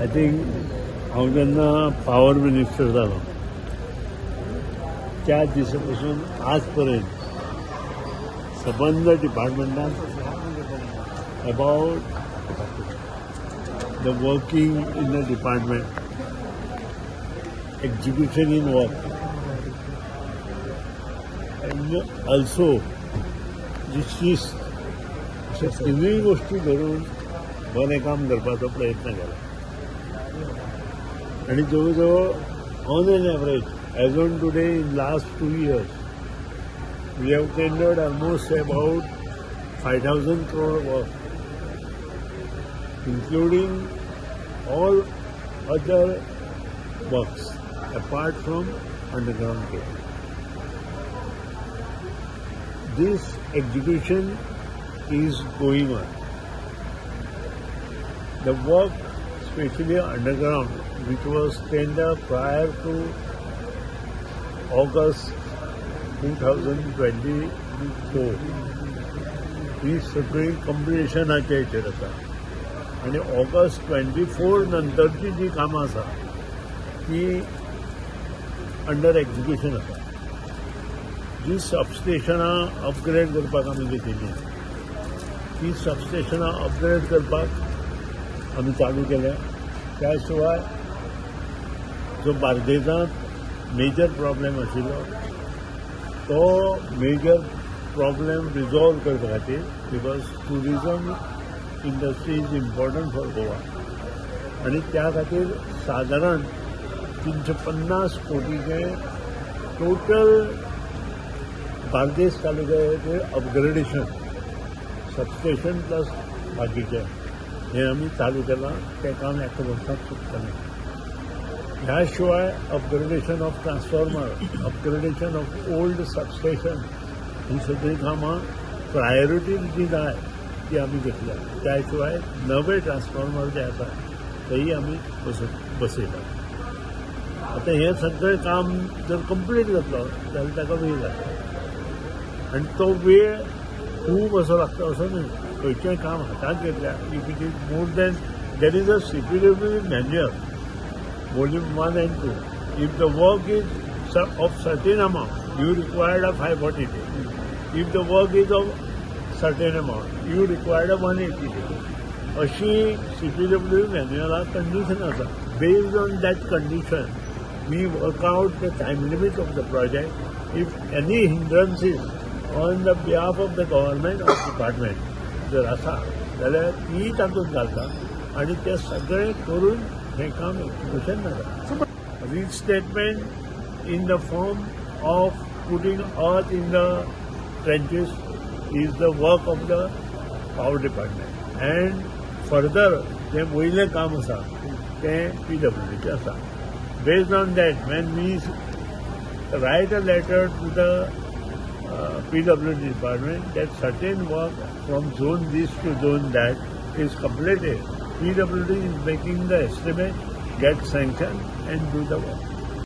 I think हांव जेन्ना power minister जालो त्या दिसा पासून आज पर्यंत सबंद डिपार्टमेंटान about the working in the department, execution in work, and also जी शिस्त, अशा तिनूय गोष्टी धरून बरें काम करपाचो प्रयत्न केला. आनी जवळ जवळ on an average as on today in last 2 years we have tendered almost about 5,000 crore work, including all other works apart from underground cable. This execution is going on. The work, especially underground, which was tendered prior to August 2024, ही सगळी कंप्लिशनाच्या हेचेर आसा. आनी August 24 नंतरची जी कामां आसा ती under execution आसा. जी सबस्टेशनां अपग्रेड करपाक आमी घेतिल्ली ती सबस्टेशनां अपग्रेड करपाक आमी चालू केल्या. त्या शिवाय जो बार्देजांत मेजर प्रॉब्लेम आशिल्लो तो मेजर प्रॉब्लेम रिजॉल्व करपा खातीर, because tourism industry is important for Goa, आनी त्या खातीर सादारण 350 कोटीचें टोटल बार्देस तालुक्याचें अपग्रेडेशन सबस्टेशन प्लस बाकीचें हें आमी चालू केलां. तें काम एका वर्सांत सोंपतलें. ह्या शिवाय upgradation of transformer, upgradation of old substation ही सगळीं कामां प्रायोरिटी जी जाय ती आमी घेतल्या. त्या शिवाय नवे ट्रान्सफॉर्मर जे आसा तेय आमी बसयतात. आतां हें सगळें काम जर कंप्लीट जातलो जाल्यार ताका वेळ लागता आनी तो वेळ खूब असो लागता असो न्हय. खंयचेंय काम हातांत घेतल्यार if it is more than there is a CPW manual volume 1 and 2. If the work is of certain amount, you required a 540 days. If the work is of certain amount, you required a 180 days. अशी CPW मॅन्युअला condition आसा. Based on that condition we work out the time limit of the project. If any hindrances on the behalf of the government or department जर आसा जाल्यार ती तातूंत घालता आनी ते सगळें करून हें काम एक्झिक्युशन जाता. Reinstatement in the form of putting earth in the trenches is the work of the power department, and further जें वयलें काम आसा तें PWDचें आसा. Based on that, when we write a letter to the PWD department that certain work from zone this to zone that is completed, PWD is making the estimate, get sanction and do the work.